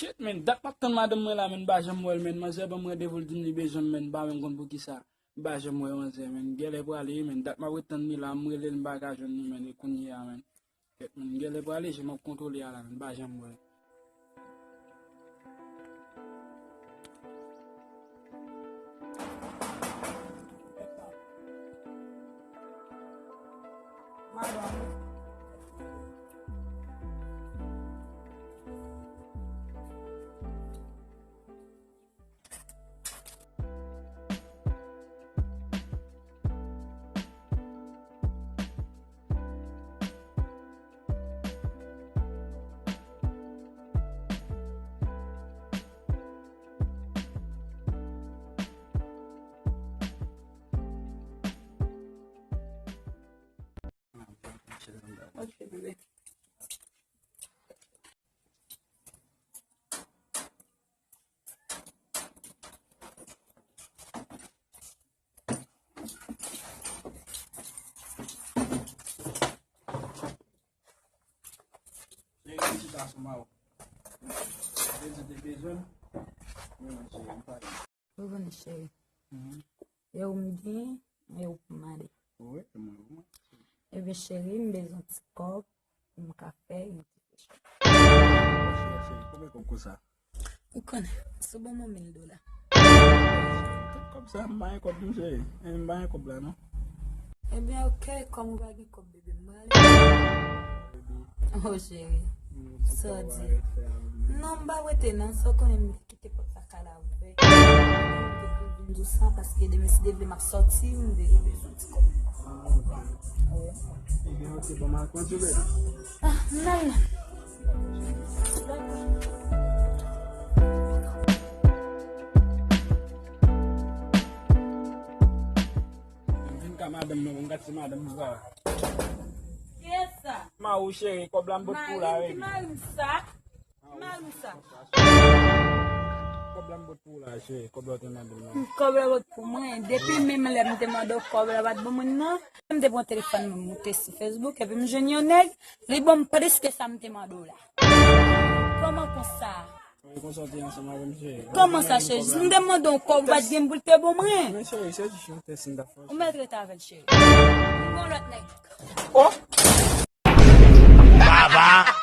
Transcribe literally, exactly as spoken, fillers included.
Kèt, men, dat m ap tann madanm mwen la, men, m pa janm wè l, men. Manzè ban m randevou, l di m li bezwen m, men, m pa menm konn poukisa. M pa janm wè manzè, men. Genlè prale, men. Dat m ap ret tann li la, m rele l, m pa ka jwenn li, men, e kounye a, men. Kèt, men, genlè prale, je m ap kontwole a la, men, m pa janm wè l. Madanm. Ok, bebe. Cheri, m chita sou mawon. Bebe te bezwen m. Men mwen, cheri, m pale. Ou konnen, cheri. Mhm. E ou m gen, e ou pou m ale. Wi, e mwen, mwen. Ebyen, cheri, m bezwen ti kòb pou m ka fè yon ti fechon. Cheri, cheri, konbyen kòb konsa? Ou konnen, sou bon mwen mil dola. Tout kòb sa, m pa gen kòb, non, cheri. E, m pa gen kòb la, non. Ebyen, ok, kòm ou pa gen kòb, bebe, m prale. Oh, cheri. Sa w di? Non, m pa rete, non. Sa w konnen, m kite pòt la kay la ouvè. M te vin dousan, paske demen, si Dye vle, m ap sòti, m vle bezwen ti kòb. Ebyen, ok, bon, m al konn ti bebe. Ah, m al. M vin ka madanm nan, m gad se madanm nan sa. Kiyès sa? Mari w cheri, kòb la m pot pou w la, baby. Mari m sa? Mari m sa? Kòb la m pot pou w la, cheri, kòb la w te mande m nan. Kòb la pot pou mwen, depi menm lè m te mande w kòb la pa t ban mwen nan. M te pran telefòn mwen, m moute sou Facebook, epi m jwenn yon nèg, li ban m plis ke sa m te mande w la. Kòman konsa? Wi, konsa w te ansanm avè m, cheri. Kòman sa, cheri? Jis m te mande w kòb, ou pa t gen pou l te ban mwen. Men, cheri, se jis yon tès m t ap fè. Ou mèt rete avè l, cheri. M gon lòt nèg. Oh! Baba!